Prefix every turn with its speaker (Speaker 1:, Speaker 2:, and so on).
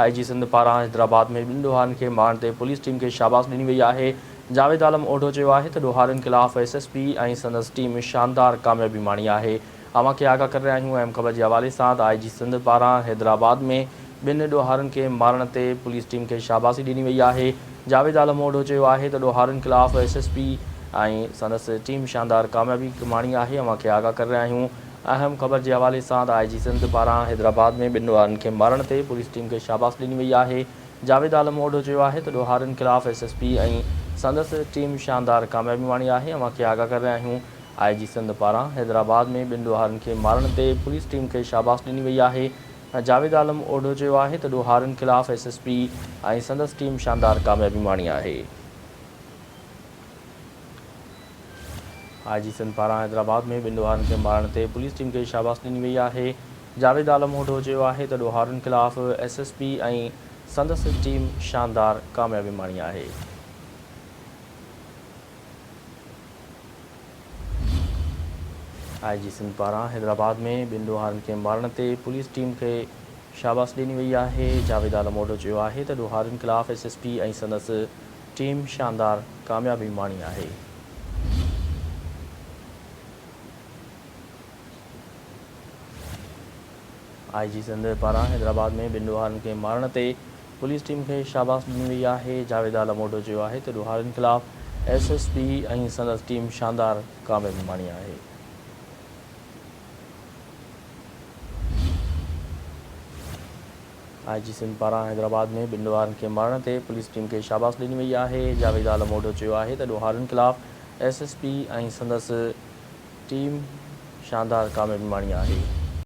Speaker 1: آء جي سنڌ پاران حيدرآباد ۾ ٻن ڏوهارين کي مارڻ تي پوليس ٽيم کي شاباس ڏني وئي آهي. جاويد عالم اوڍو چيو آهي ته ڏوهارين خلاف ايس ايس پي ۽ سندس ٽيم شاندار ڪاميابي ماڻي آهي. اوهان کي آگاهه ڪري رهيا آهيون اهم خبر جي حوالي سان ته آء جي سنڌ پاران حيدرآباد ۾ ٻن ڏوهارين کي مارڻ تي پوليس ٽيم کي شاباسي ڏني وئي آهي. جاويد عالم اوڍو چيو آهي ته ڏوهارين خلاف ايس ايس پي ۽ سندس ٽيم شاندار ڪاميابي ماڻي آهي. اوهان کي آگاهه ڪري رهيا آهيون اهم خبر جي حوالي سان ته آء جي سنڌ پاران حيدرآباد ۾ ٻن ڏوهارين کي مارڻ تي پوليس ٽيم کي شاباس ڏني وئي آهي. جاويد عالم اوڍو چيو آهي ته ڏوهارين خلاف ايس ايس پي ۽ سندس ٽيم شاندار ڪاميابي ماڻي آهي، اوهان کي آگاهه ڪري رهيا آهيون آء جي سنڌ پاران حيدرآباد ۾ ٻن ڏوهارين کي مارڻ تي پوليس ٽيم کي شاباس ڏني وئي آهي. جاويد عالم اوڍو چيو آهي ته ڏوهارين خلاف ايس ايس پي ۽ سندس ٽيم شاندار ڪاميابي ماڻي آهي. آء جي سنڌ پاران حيدرآباد ۾ ٻن ڏوهارين کي مارڻ تي پوليس ٽيم کي شاباس ڏني وئي آهي. جاويد عالم هوڍو چيو آهي ته ڏوهارين خلاف ايس ايس پي ۽ سندس ٽيم شاندار ڪاميابي ماڻي آهي. آء جي سنڌ پاران حيدرآباد ۾ ٻن ڏوهارين کي مارڻ تي پوليس ٽيم کي شاباس ڏني وئي آهي. جاويد عالم اوڍو چيو آهي ته ڏوهارين خلاف ايس ايس پي ۽ سندس ٽيم شاندار ڪاميابي ماڻي آهي. آء جي سنڌ پاران حيدرآباد ۾ ٻن ڏوهارين کي مارڻ تي پوليس ٽيم کي شاباس ڏني وئي آهي. جاويد عالم اوڍو چيو آهي ته ڏوهارين خلاف ايس ايس پي ۽ سندس ٽيم شاندار ڪاميابي ماڻي آهي. آء جي سنڌ پاران حيدرآباد ۾ ٻن ڏوهارين کي مارڻ تي پوليس ٽيم کي شاباس ڏني وئي آهي. جاويد عالم اوڍو چيو آهي ته ڏوهارين خلاف ايس ايس پي ۽ سندس ٽيم شاندار ڪاميابي ماڻي آهي.